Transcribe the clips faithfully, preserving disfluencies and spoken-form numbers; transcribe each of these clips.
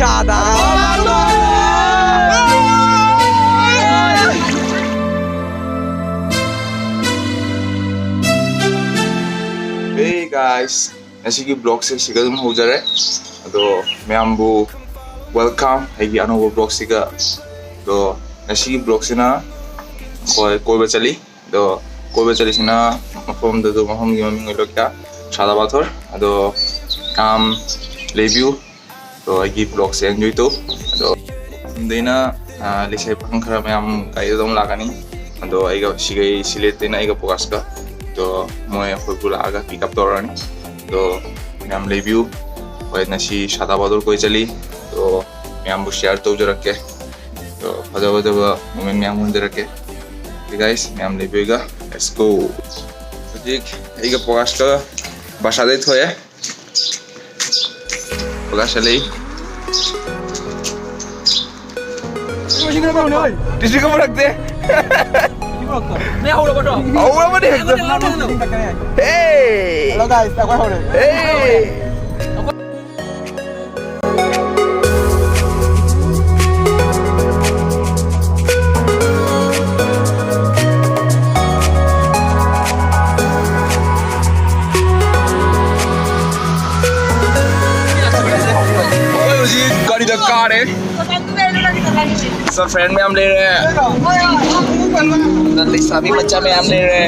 ꯌꯥꯗ꯫ Hey guys, ꯉꯁꯤꯒꯤ vlogꯁꯦ ꯁꯤꯒ ꯑꯗꯨꯝ ꯍꯧꯖꯔꯦ꯫ ꯑꯗꯣ ꯃꯌꯥꯝꯕꯨ welcome ꯑꯩꯒꯤ ꯑꯅꯧꯕ vlogꯁꯤꯒ꯫ ꯑꯗꯣ ꯉꯁꯤꯒꯤ vlogꯁꯤꯅ ꯑꯩꯈꯣꯏ ꯀꯣꯏꯕ ꯆꯠꯂꯤ꯫ ꯑꯗꯣ ꯀꯣꯏꯕ ꯆꯠꯂꯤꯁꯤꯅ ꯃꯐꯝꯗꯨ, ꯃꯐꯝꯒꯤ ꯃꯃꯤꯡ ꯑꯣꯏꯔꯣ ꯀꯌꯥ ꯁꯥꯗꯥ ꯄꯥꯊꯣꯔ꯫ ꯑꯗꯣ ꯌꯥꯝ ꯂꯩꯕꯤꯌꯨ꯫ ꯑꯗꯣ ꯑꯩꯒꯤ vlogꯁꯦ enjoy ꯇꯧ꯫ ꯑꯗꯣ ꯈꯨꯟꯗꯩꯅ, ꯑꯥ, ꯂꯩꯁꯥꯕꯤ ꯄꯥꯈꯪ ꯈꯔ ꯃꯌꯥꯝ ꯒꯥꯔꯤꯗ ꯑꯗꯨꯝ ꯂꯥꯛꯀꯅꯤ꯫ ꯑꯗꯣ ꯑꯩꯒ ꯁꯤꯒꯩ ꯁꯤꯂꯦꯠꯇꯩꯅ ꯑꯩꯒ ꯄ꯭ꯔꯣꯀꯥꯁꯀ꯫ ꯑꯗꯣ ꯃꯣꯏ ꯑꯩꯈꯣꯏꯕꯨ ꯂꯥꯛꯑꯒ pick up ꯇꯧꯔꯅꯤ꯫ ꯑꯗꯣ ꯃꯌꯥꯝ ꯂꯩꯕꯤꯌꯨ꯫ ꯍꯣꯏ, ꯉꯁꯤ ꯁꯥꯗꯥ ꯕꯍꯥꯗꯨꯔ ꯀꯣꯏ ꯆꯠꯂꯤ꯫ ꯑꯗꯣ ꯃꯌꯥꯝꯕꯨ share ꯇꯧꯖꯔꯛꯀꯦ꯫ ꯑꯗꯣ ꯐꯖ ꯐꯖꯕ moment ꯃꯌꯥꯝ ꯎꯍꯟꯖꯔꯛꯀꯦ꯫ Okay guys, ꯃꯌꯥꯝ ꯂꯩꯕꯤꯌꯨꯒ, let's go꯫ ꯍꯧꯖꯤꯛ ꯑꯩꯒ ꯄ꯭ꯔꯣꯀꯥꯁꯀ ꯕꯁꯥꯗꯩ ꯊꯣꯛꯑꯦ꯫ ꯄ꯭ꯔꯣꯀꯥꯁ ꯂꯩ꯫ ꯇꯤꯁꯨꯒ ꯄꯨꯔꯛꯇꯦ꯫ ꯅꯪ ꯍꯧꯔꯕꯗꯣ? ꯍꯧꯔꯕꯅꯤ ꯍꯦꯛꯇ꯫ ꯑꯩꯉꯣꯟꯗ ꯉꯥꯡꯕ ꯍꯧꯅꯨ꯫ Hey! Hello guys, ꯑꯩꯈꯣꯏ ꯍꯧꯔꯦ꯫ Hey! ꯑꯩꯈꯣꯏ ꯍꯧꯖꯤꯛ ꯒꯥꯔꯤꯗ ꯀꯥꯔꯦ꯫ ꯁ friend ꯃꯌꯥꯝ ꯂꯩꯔꯦ꯫ ꯂꯩꯁꯥꯕꯤ ꯃꯆꯥ ꯃꯌꯥꯝ ꯂꯩꯔꯦ꯫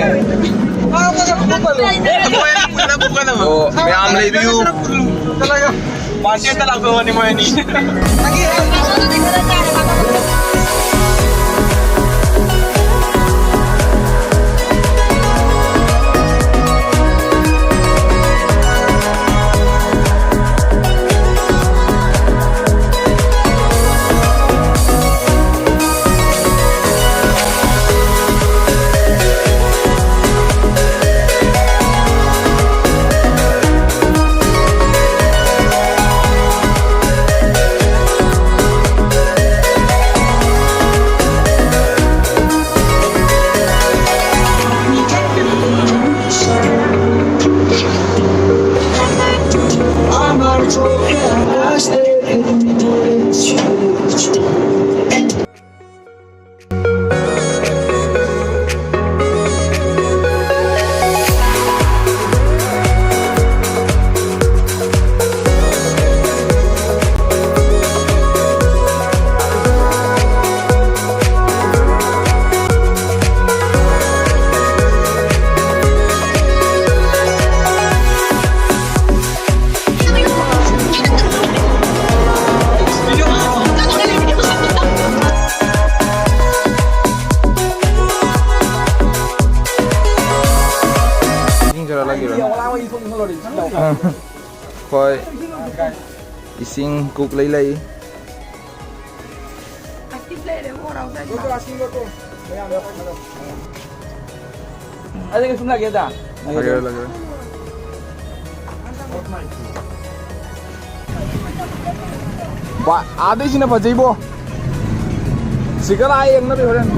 ꯑꯣ, ꯃꯌꯥꯝ ꯂꯩꯕꯤꯌꯨ꯫ ꯃꯥꯔꯀꯦꯠꯇ ꯂꯥꯛꯊꯣꯛꯑꯅꯤ ꯃꯣꯏ ꯑꯅꯤ꯫ ꯍꯣꯏ, ꯏꯁꯤꯡ ꯀꯨꯞ ꯂꯩ ꯂꯩ꯫ ꯑꯗꯨꯒ ꯁꯨꯝ ꯂꯥꯛꯀꯦꯗ꯫ ꯂꯥꯛꯀꯦ, ꯂꯥꯛꯀꯦ꯫ ꯚꯥꯏ, ꯑꯥꯗꯩꯁꯤꯅ ꯐꯖꯩꯕꯣ꯫ ꯁꯤꯒ ꯂꯥꯛꯑ ꯌꯦꯡꯅꯕꯤ ꯍꯣꯔꯦꯟ꯫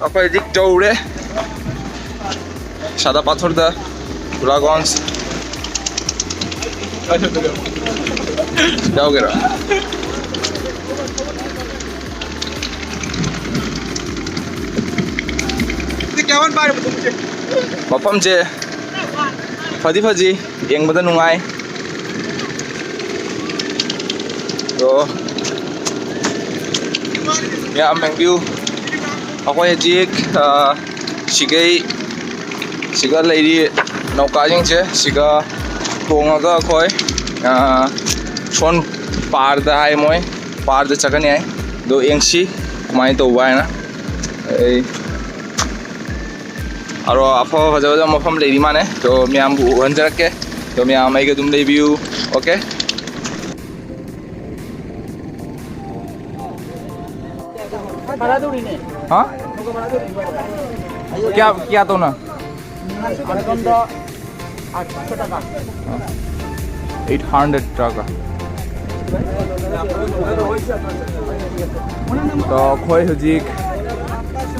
ꯑꯩꯈꯣꯏ ꯍꯧꯖꯤꯛ ꯌꯧꯔꯦ ꯁꯥꯗꯥ ꯄꯥꯊꯣꯔꯗ, ꯒꯣꯂꯥꯒꯣꯟꯁ꯫ ꯌꯥꯎꯒꯦꯔꯣ? ꯃꯐꯝꯁꯦ ꯐꯗꯤ ꯐꯖꯤ, ꯌꯦꯡꯕꯗ ꯅꯨꯡꯉꯥꯏ꯫ ꯑꯣ, ꯌꯥꯝ ꯌꯦꯡꯕꯤꯌꯨ꯫ ꯑꯩꯈꯣꯏ ꯍꯧꯖꯤꯛ, ꯑ, ꯁꯤꯒꯩ, ꯁꯤꯒ ꯂꯩꯔꯤ ꯅꯧꯀꯥꯁꯤꯡꯁꯦ, ꯁꯤꯒ ꯇꯣꯡꯉꯒ ꯑꯩꯈꯣꯏ, ꯑ, ꯁꯣꯟ ꯄꯥꯔꯗ ꯍꯥꯏ ꯃꯣꯏ, ꯄꯥꯔꯗ ꯆꯠꯀꯅꯤ ꯍꯥꯏ꯫ ꯑꯗꯣ ꯌꯦꯡꯁꯤ ꯀꯃꯥꯏꯅ ꯇꯧꯕ ꯍꯥꯏꯅ꯫ ꯑꯩ ꯑꯔꯣ, ꯑꯐꯕ ꯐꯖ ꯐꯖꯕ ꯃꯐꯝ ꯂꯩꯔꯤ ꯃꯥꯅꯦ꯫ ꯑꯗꯣ ꯃꯌꯥꯝꯕꯨ ꯎꯍꯟꯖꯔꯛꯀꯦ꯫ ꯑꯗꯣ ꯃꯌꯥꯝ ꯑꯩꯒ ꯑꯗꯨꯝ ꯂꯩꯕꯤꯌꯨ꯫ ꯑꯣꯀꯦ꯫ ꯍꯥ? ꯀꯌꯥ, ꯀꯌꯥ ꯇꯧꯅ? ꯑꯩꯠ ꯍꯟꯗ꯭ꯔꯦꯠ ꯇꯀꯥ꯫ ꯑꯗꯣ ꯑꯩꯈꯣꯏ ꯍꯧꯖꯤꯛ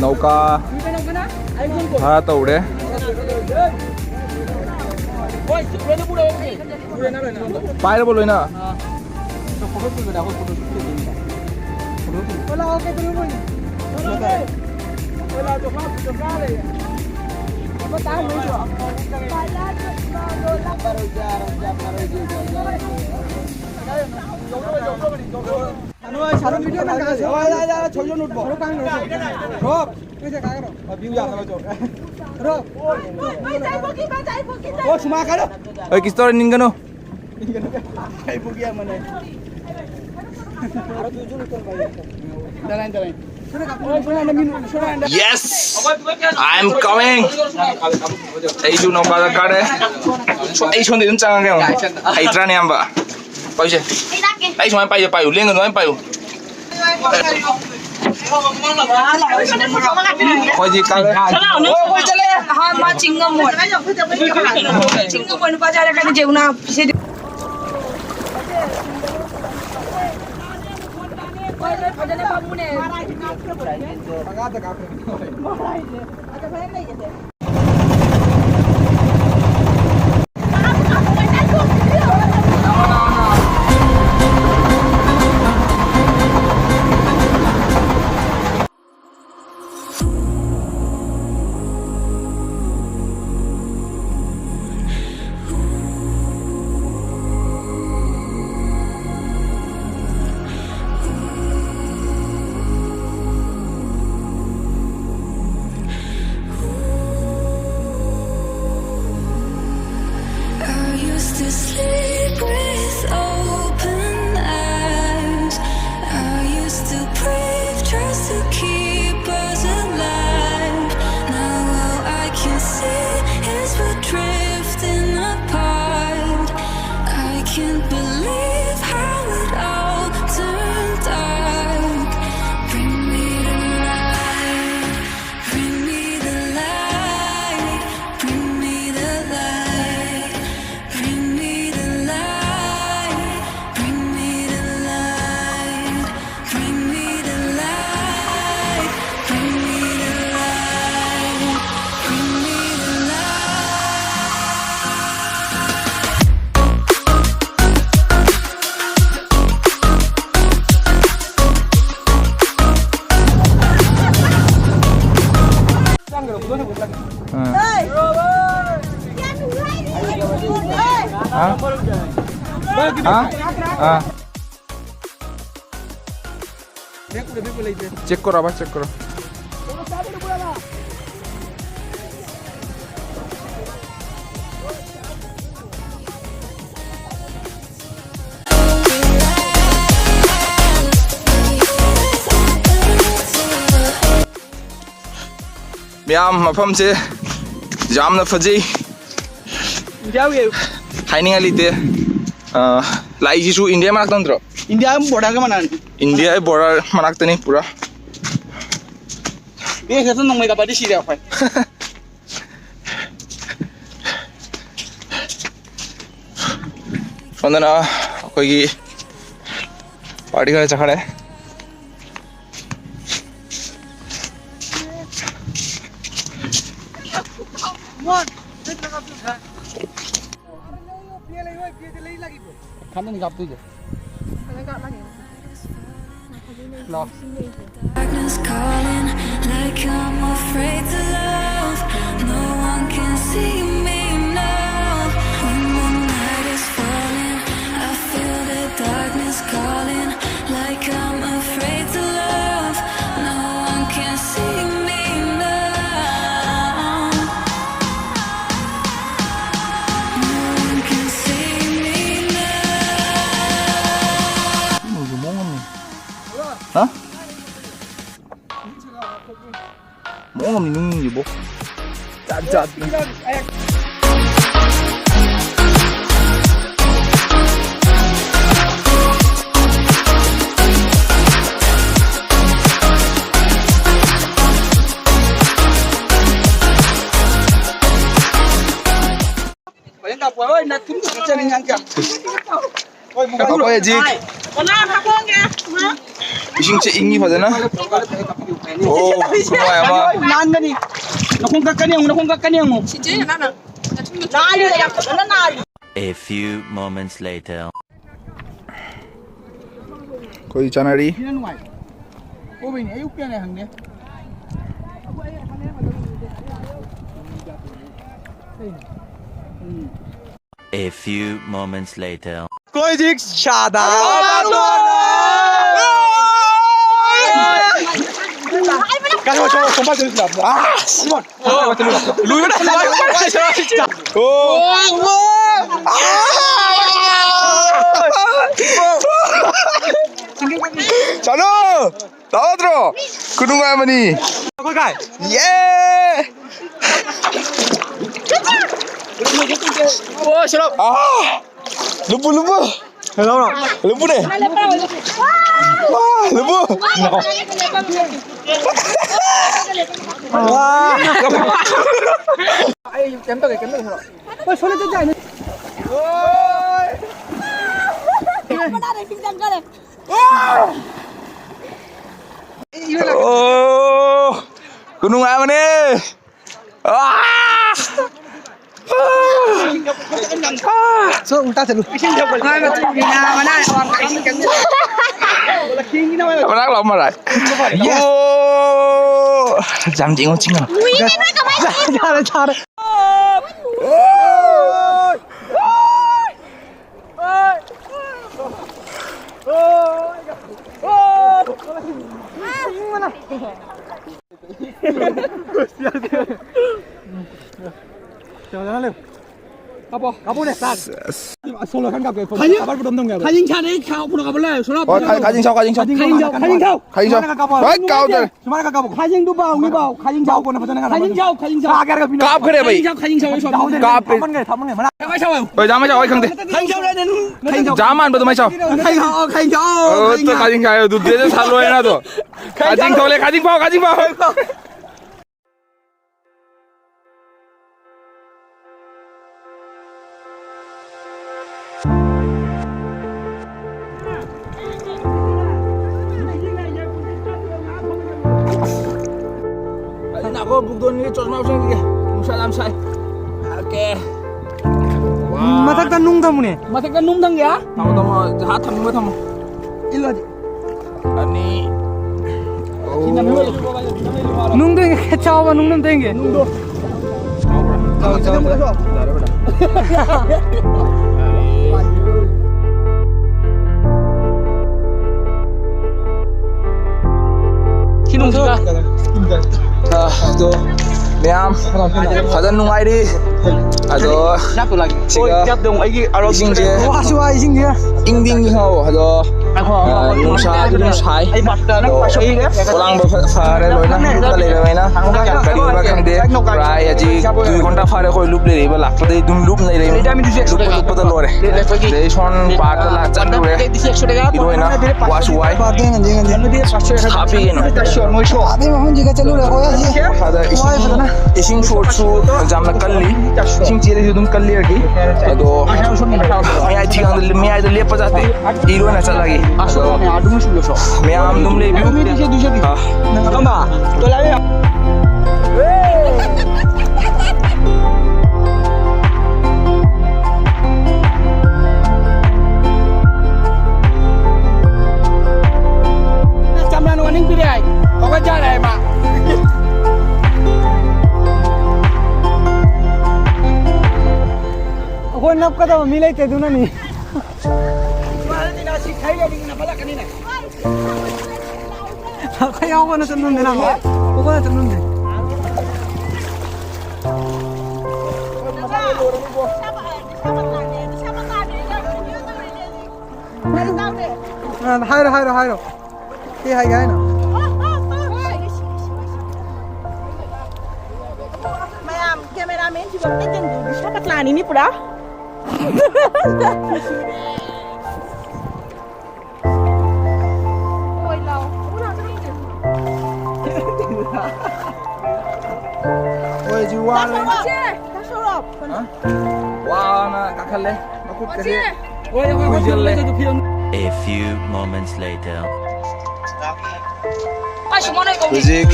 ꯅꯧꯀꯥ ꯚꯔꯥ ꯇꯧꯔꯦ꯫ ꯄꯥꯏꯔꯕꯣ ꯂꯣꯏꯅ? ꯑꯩ ꯀꯤꯁ ꯇꯧꯔꯦ, ꯅꯤꯡꯒꯅꯨ꯫ Yes, I am coming. ꯑꯩꯁꯨ ꯅꯣꯡꯄꯥꯗ ꯀꯥꯔꯦ꯫ ꯁꯣ-, ꯑꯩ ꯁꯣꯝꯗ ꯑꯗꯨꯝ ꯆꯪꯉꯒꯦ꯫ ꯍꯩꯇ꯭ꯔꯥꯅꯦ, ꯏꯌꯥꯝꯕ? ꯄꯥꯏꯁꯦ꯫ ꯑꯩ ꯁꯨꯃꯥꯏꯅ ꯄꯥꯏꯌꯨ, ꯄꯥꯏꯌꯨ, ꯂꯦꯡꯒꯅꯨ, ꯑꯗꯨꯃꯥꯏꯅ ꯄꯥꯏꯌꯨ꯫ ꯑꯩꯈꯣꯏꯗꯤ ꯀꯥꯔꯦ꯫ ꯍꯣꯏ, ꯍꯣꯏ, ꯆꯠꯂꯦ꯫ ꯍꯥ, ꯃꯥ ꯆꯤꯡꯉꯝꯃꯣꯏ꯫ ꯆꯤꯡꯉꯝꯃꯣꯏ, ꯅꯨꯄꯥ ꯆꯥꯔꯦ, ꯀꯥꯏꯗ ꯌꯦꯡꯉꯨ ꯅꯥ, ꯁꯤꯗꯤ꯫ I used to sleep with open eyes. I used to brave just to keep us alive. Now all I हाँ? हाँ? हाँ। चेक करो भाई, चेक करो। ꯃꯌꯥꯝ, ꯃꯐꯝꯁꯦ ꯌꯥꯝꯅ ꯐꯖꯩ꯫ ꯏꯟꯗꯤꯌꯥꯒꯤ ꯍꯥꯏꯅꯤꯡꯉꯥꯏ ꯂꯩꯇꯦ꯫ ꯑ, ꯂꯥꯛꯏꯁꯤꯁꯨ ꯏꯟꯗꯤꯌꯥ ꯃꯅꯥꯛꯇ ꯅꯠꯇ꯭ꯔꯣ? ꯏꯟꯗꯤꯌꯥ ꯕꯣꯔꯗꯔꯒ ꯃꯅꯥꯛꯅꯤ꯫ ꯏꯟꯗꯤꯌꯥ ꯕꯣꯔꯗꯔ ꯃꯅꯥꯛꯇꯅꯤ ꯄꯨꯔꯥ꯫ ꯕꯦꯒꯁꯦ ꯑꯗꯨꯝ ꯅꯣꯡꯃꯩ ꯀꯥꯞꯄꯗꯤ ꯁꯤꯔꯦ ꯑꯩꯈꯣꯏ꯫ ꯁꯣꯝꯗꯅ ꯑꯩꯈꯣꯏꯒꯤ ꯄꯥꯔꯇꯤ ꯈꯔ ꯆꯠꯈ꯭ꯔꯦ꯫ ꯈꯥꯃꯦꯟ ꯀꯥꯞꯇꯣꯏꯁꯦ꯫ ꯂꯥꯛꯑꯣ꯫ Darkness calling, like I'm afraid to love. No one can see me now. When the night is falling, I feel the darkness calling, like I'm afraid to love. No one can see me now. No one can see me now. ꯃꯑꯣꯡ ꯑꯃꯅꯤ꯫ ꯍꯥ? ꯃꯑꯣꯡ ꯑꯃꯅꯤ ꯅꯨꯡꯒꯤꯕꯣ꯫ ꯖꯥꯠ ꯖꯥꯠꯅꯤ꯫ ꯑꯩꯈꯣꯏ ꯍꯧꯖꯤꯛ ꯏꯁꯤꯡꯁꯦ ꯏꯪꯉꯤ ꯐꯖꯅ꯫ ꯑꯣ, ꯈꯨꯅꯨꯡꯉꯥꯏ ꯑꯃ꯫ ꯅꯥꯟꯒꯅꯤ꯫ ꯅꯈꯣꯡ ꯀꯛꯀꯅꯤ ꯌꯦꯡꯉꯨ, ꯅꯈꯣꯡ ꯀꯛꯀꯅꯤ ꯌꯦꯡꯉꯨ꯫ ꯆꯤꯆꯦ, ꯅꯪꯅ ꯅꯊꯨꯟꯗ ꯅꯥꯜꯂꯤꯗ, ꯌꯥꯝ ꯐꯖꯅ ꯅꯥꯜꯂꯤ꯫ A few moments later. ꯑꯩꯈꯣꯏ ꯆꯥꯅꯔꯤ꯫ ꯁꯤꯅ ꯅꯨꯡꯉꯥꯏ꯫ ꯀꯣꯕꯤꯅꯦ, ꯑꯌꯨꯛ ꯀꯌꯥꯅꯦ ꯍꯪꯅꯦ꯫ ꯎꯝ꯫ A few moments later. ꯑꯩꯈꯣꯏ ꯍꯧꯖꯤꯛ ꯁꯥꯗ ꯀꯩꯅꯣ, ꯁꯣꯝ, ꯁꯣꯝ ꯄꯥꯏ ꯆꯠꯂꯨꯁꯤ ꯂꯥꯎ꯫ ꯑꯥ, ꯁꯤꯃꯣꯟ꯫ ꯂꯣꯏꯕ ꯅꯥꯏ-, ꯂꯣꯏꯕ ꯅꯥꯏ-, ꯑꯣ꯫ ꯆꯠꯂꯣ꯫ ꯇꯥꯗ꯭ꯔꯣ? ꯈꯨꯅꯨꯡꯉꯥꯏ ꯑꯃꯅꯤ꯫ ꯑꯩꯈꯣꯏ ꯀꯥꯏ? ꯌꯦ! ꯑꯣ, ꯁꯤꯂꯣ꯫ ꯑꯥ! ꯂꯨꯞꯄꯨ, ꯂꯨꯞꯄꯨ꯫ ꯀꯩꯗꯧꯔꯣ? ꯂꯨꯞꯄꯨꯅꯦ꯫ ꯑꯥ, ꯂꯨꯞꯄꯨ꯫ ꯋꯥ! ꯑꯩ ꯀꯩꯝ ꯇꯧꯗꯦ, ꯀꯩꯝ ꯇꯧꯗꯦ꯫ ꯍꯣꯏ, ꯁꯣꯂꯦ ꯆꯠ ꯌꯥꯏꯅꯦ꯫ ꯃꯅꯥꯗ ꯏꯁꯤꯡ ꯆꯪꯈꯔꯦ꯫ ꯑꯣ, ꯈꯨꯅꯨꯡꯉꯥꯏ ꯑꯃꯅꯦ꯫ ꯑꯥ! ꯁꯣ, ꯎꯜꯇꯥ ꯆꯠꯂꯨ꯫ ꯃꯅꯥꯛ ꯂꯥꯎ ꯃꯔꯥꯏ꯫ ꯌꯦꯁ! ꯑꯣ! ꯌꯥꯝ ꯌꯦꯡꯉꯣ, ꯆꯤꯡꯉꯣ꯫ ꯌꯥꯔꯦ, ꯌꯥꯔꯦ꯫ ꯀꯥꯞꯄꯣ, ꯀꯥꯞꯄꯣꯅꯦ, ꯁꯥꯠ꯫ ꯑꯁ꯫ ꯁꯣꯂꯣ ꯈꯟ ꯀꯥꯞꯀꯦ, ꯐꯣꯟ ꯈꯥꯖꯤꯡ-, ꯀꯥꯞꯄ ꯄꯨꯔꯝꯗꯝꯅꯦꯕ꯫ ꯈꯥꯖꯤꯡ ꯁꯥꯠꯂꯦ, ꯈꯥ-, ꯄꯨꯔꯛꯑꯕ ꯂꯩ, ꯁꯣꯂꯥ ꯈꯥꯖꯤꯡ ꯁꯥꯎ, ꯈꯥꯖꯤꯡ ꯁꯥꯎ꯫ ꯈꯥꯖꯤꯡ ꯁꯥꯎ, ꯈꯥꯖꯤꯡ ꯁꯥꯎ꯫ ꯁꯨꯃꯥꯏꯅ ꯀꯥꯞꯄꯣ꯫ ꯍꯣꯏ, ꯀꯥꯎꯗꯦ꯫ ꯁꯨꯃꯥꯏꯅ ꯀꯥꯞꯄꯣ꯫ ꯈꯥꯖꯤꯡꯗꯨ ꯄꯥꯎꯅꯤ, ꯄꯥꯎ, ꯈꯥꯖꯤꯡ ꯁꯥꯎ꯫ ꯈꯥꯖꯤꯡ ꯁꯥꯎ, ꯈꯥꯖꯤꯡ ꯁꯥꯎ꯫ ꯀꯥꯞꯈ꯭ꯔꯦ, ꯚꯥꯏ꯫ ꯈꯥꯖꯤꯡ ꯁꯥꯎ, ꯈꯥꯖꯤꯡ ꯁꯥꯎ, ꯈꯥꯖꯤꯡ ꯁꯥꯎ꯫ ꯀꯥꯞꯄꯦ꯫ ꯊꯝꯃꯟꯈ꯭ꯔꯦ, ꯊꯝꯃꯟꯈ꯭ꯔꯦ꯫ ꯃꯅꯥ-, ꯀꯃꯥꯏꯅ ꯁꯥꯎ? ꯍꯣꯏ, ꯖꯥꯝ ꯃꯥꯏ ꯁꯥꯎ, ꯑꯩ ꯈꯪꯗꯦ꯫ ꯈꯥꯖꯤꯡ ꯁꯥꯎ, ꯈꯥꯖꯤꯡ ꯁꯥꯎ꯫ ꯖꯥꯝ ꯃꯥꯟꯕꯗꯣ ꯃꯥꯏ ꯁꯥꯎ꯫ ꯈꯥꯖꯤꯡ ꯁꯥꯎ, ꯈꯥꯖꯤꯡ ꯁꯥꯎ꯫ ꯑꯣ, ꯈꯥꯖꯤꯡ ꯁꯥꯎ꯫ ꯈꯥꯖꯤꯡ ꯁꯥꯎ, ꯑꯗꯨ ꯗꯦꯗ ꯁꯥ ꯂꯣꯏꯔꯦ ꯅꯥꯗꯣ꯫ ꯈꯥꯖꯤꯡ ꯊꯣꯛꯂꯦ, ꯈꯥꯖꯤꯡ ꯐꯥꯎ, ꯈꯥꯖꯤꯡ ꯐꯥꯎ꯫ ꯑꯩ ꯅꯥꯀꯣ ꯕꯨꯛꯗꯣꯟꯒꯤ ꯆꯣꯁꯃꯥ ꯎꯞꯁꯟꯒꯦ꯫ ꯅꯨꯡꯁꯥ ꯌꯥꯝ ꯁꯥꯏ꯫ ꯑꯣꯀꯦ꯫ ꯋꯥ꯫ ꯃꯊꯛꯇ ꯅꯨꯡ ꯊꯝꯃꯨꯅꯦ꯫ ꯃꯊꯛꯇ ꯅꯨꯡ ꯊꯝꯒꯦ? ꯊꯝꯃꯣ, ꯊꯝꯃꯣ꯫ ꯍꯥ, ꯊꯝꯅꯤꯡꯕ ꯊꯝꯃꯣ꯫ ꯏꯜꯂꯗꯤ꯫ ꯑꯅꯤ꯫ ꯅꯨꯡꯗꯣ ꯆꯥꯎꯕ ꯅꯨꯡꯗꯣ ꯑꯝꯇ ꯌꯦꯡꯒꯦ꯫ ꯅꯨꯡꯗꯣ꯫ ꯁꯤ ꯅꯨꯡꯁꯤꯠꯂ? ꯑꯗꯣ ꯃꯌꯥꯝ ꯐꯖꯅ ꯅꯨꯡꯉꯥꯏꯔꯤ꯫ ꯑꯗꯣ ꯁꯤꯒ ꯏꯁꯤꯡꯁꯦ, ꯏꯪꯗꯤ ꯏꯪꯉꯤ, ꯑꯗꯣ ꯅꯨꯡꯁꯥꯁꯨ ꯑꯗꯨꯝ ꯁꯥꯏ꯫ ꯑꯗꯣ ꯄꯣꯂꯥꯡꯕ ꯐ-, ꯐꯔꯦ ꯂꯣꯏꯅ꯫ ꯌꯨꯝꯗ ꯂꯩꯔꯕꯅꯤꯅ ꯀꯔꯤ ꯑꯣꯏꯕ ꯈꯪꯗꯦ꯫ ꯄꯨꯔꯥ ꯑꯩ ꯍꯧꯖꯤꯛ ꯗꯨꯏ ꯘꯟꯇꯥ ꯐꯥꯔꯦ ꯑꯩꯈꯣꯏ ꯂꯨꯞ ꯂꯩꯔꯛꯏꯕ, ꯂꯥꯛꯄꯗꯩ ꯑꯗꯨꯝ ꯂꯨꯞ ꯂꯩꯔꯛꯏ꯫ ꯂꯨꯞꯄ ꯂꯨꯞꯄꯗ ꯂꯣꯏꯔꯦ꯫ ꯑꯗꯩ ꯁꯣꯝ ꯄꯥꯔꯛꯇ ꯂꯥꯛ ꯆꯠꯂꯨꯔꯦ꯫ ꯏꯔꯣꯏꯅ ꯋꯥꯁꯨ ꯋꯥꯏ꯫ ꯁꯥꯕꯤꯒꯦꯅ꯫ ꯑꯗꯩ ꯃꯐꯝꯁꯤꯒ ꯆꯠꯂꯨꯔꯦ ꯑꯩꯈꯣꯏ ꯍꯧꯖꯤꯛ꯫ ꯃꯈꯥꯗ ꯏꯁꯤꯡ, ꯏꯁꯤꯡ ꯁꯣꯠꯁꯨ ꯌꯥꯝꯅ ꯀꯜꯂꯤ꯫ ꯏꯁꯤꯡ ꯆꯦꯜꯂꯤꯁꯨ ꯑꯗꯨꯝ ꯀꯜꯂꯤ ꯍꯧꯖꯤꯛ꯫ ꯑꯗꯣ ꯃꯌꯥꯏ ꯊꯤꯒꯥꯡꯗ, ꯃꯌꯥꯏꯗ ꯂꯦꯞꯄ ꯖꯥꯠꯇꯦ꯫ ꯏꯔꯣꯏꯅ ꯆꯠꯂꯒꯦ꯫ ꯑꯗꯣ ꯃꯌꯥꯝ ꯑꯗꯨꯝ ꯂꯩꯕꯤꯌꯨ꯫ ꯑꯥ꯫ ꯆꯝꯔꯥ ꯅꯨꯡ ꯑꯅꯤ ꯄꯤꯔꯦ ꯍꯥꯏ꯫ ꯍꯧꯒꯠ ꯌꯥꯔꯦ ꯍꯥꯏ ꯃꯥ꯫ ꯑꯩꯈꯣꯏ ꯅꯞꯀꯗꯕ ꯃꯤ ꯂꯩꯇꯦ ꯑꯗꯨꯅꯅꯤ꯫ ꯑꯩꯈꯣꯏ ꯌꯥꯎꯕ ꯅꯠꯇ ꯅꯨꯡꯗꯤ ꯅꯪ ꯑꯩꯈꯣꯏ ꯅꯠꯇ ꯅꯨꯡꯗꯤ꯫ ꯑ, ꯍꯥꯏꯔꯣ, ꯍꯥꯏꯔꯣ, ꯍꯥꯏꯔꯣ꯫ ꯀꯩ ꯍꯥꯏꯒꯦ ꯍꯥꯏꯅꯣ? ꯃꯌꯥꯝ cameraman ꯁꯤꯕꯨ ꯑꯝꯇ ꯌꯦꯡꯕꯤꯌꯨ, ꯄꯩꯁꯥ ꯄꯇꯂꯥꯅꯤꯅꯤ ꯄꯨꯔꯥ꯫ ꯍꯣꯏ, ꯁꯤ ꯋꯥꯔꯦ꯫ ꯍꯥ? ꯋꯥꯅ ꯀꯥꯈꯠꯂꯦ꯫ ꯃꯈꯨꯠꯀꯁꯦ ꯀꯨꯏꯖꯜꯂꯦ꯫ A few moments later. ꯍꯧꯖꯤꯛ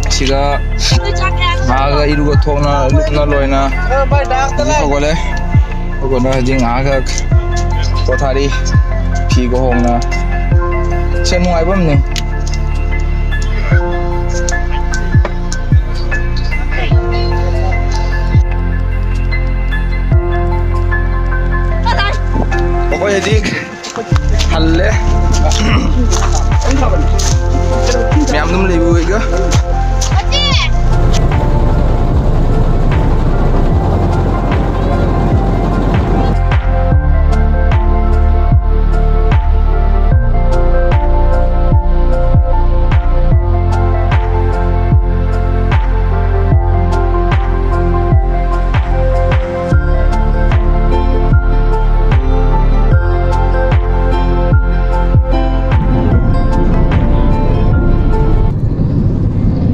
ꯁꯤꯒ ꯉꯥꯒ ꯏꯔꯨꯒ ꯊꯣꯛꯅ ꯂꯨꯞꯅ ꯂꯣꯏꯅ ꯍꯧꯖꯤꯛ ꯍꯧꯒꯠꯂꯦ꯫ ꯍꯧꯒꯠꯂ ꯍꯧꯖꯤꯛ ꯉꯥꯏꯍꯥꯛ ꯄꯣꯊꯥꯔꯤ꯫ ꯐꯤꯒ ꯍꯣꯡꯅ꯫ ꯁꯦ ꯅꯨꯡꯉꯥꯏꯕ ꯑꯃꯅꯤ꯫ ꯍꯧꯖꯤꯛ ꯍꯜꯂꯦ꯫ ꯃꯌꯥꯝ ꯑꯗꯨꯝ ꯂꯩꯕ ꯑꯣꯏꯒ꯫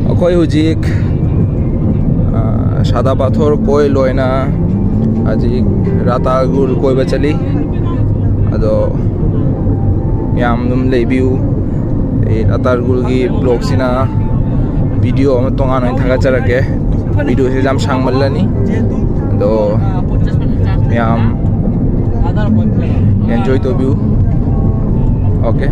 ꯑꯩꯈꯣꯏ ꯍꯧꯖꯤꯛ ꯁꯥꯗꯥ ꯄꯥꯊꯣꯔ ꯀꯣꯏ ꯂꯣꯏꯅ ꯍꯧꯖꯤꯛ ꯔꯥꯇꯥꯒꯨꯜ ꯀꯣꯏꯕ ꯆꯠꯂꯤ꯫ ꯑꯗꯣ ꯃꯌꯥꯝ ꯑꯗꯨꯝ ꯂꯩꯕꯤꯌꯨ꯫ ꯑꯩ ꯔꯥꯇꯥꯒꯨꯜꯒꯤ ꯕ꯭ꯂꯣꯛꯁꯤꯅ ꯚꯤꯗꯤꯑꯣ ꯑꯃ ꯇꯣꯉꯥꯟꯅ ꯑꯣꯏꯅ ꯊꯥꯒꯠꯆꯔꯛꯀꯦ꯫ ꯚꯤꯗꯤꯑꯣꯁꯤ ꯌꯥꯝ ꯁꯥꯡꯃꯜꯂꯅꯤ꯫ ꯑꯗꯣ ꯃꯌꯥꯝ ꯑꯦꯟꯖꯣꯏ ꯇꯧꯕꯤꯌꯨ꯫ ꯑꯣꯀꯦ꯫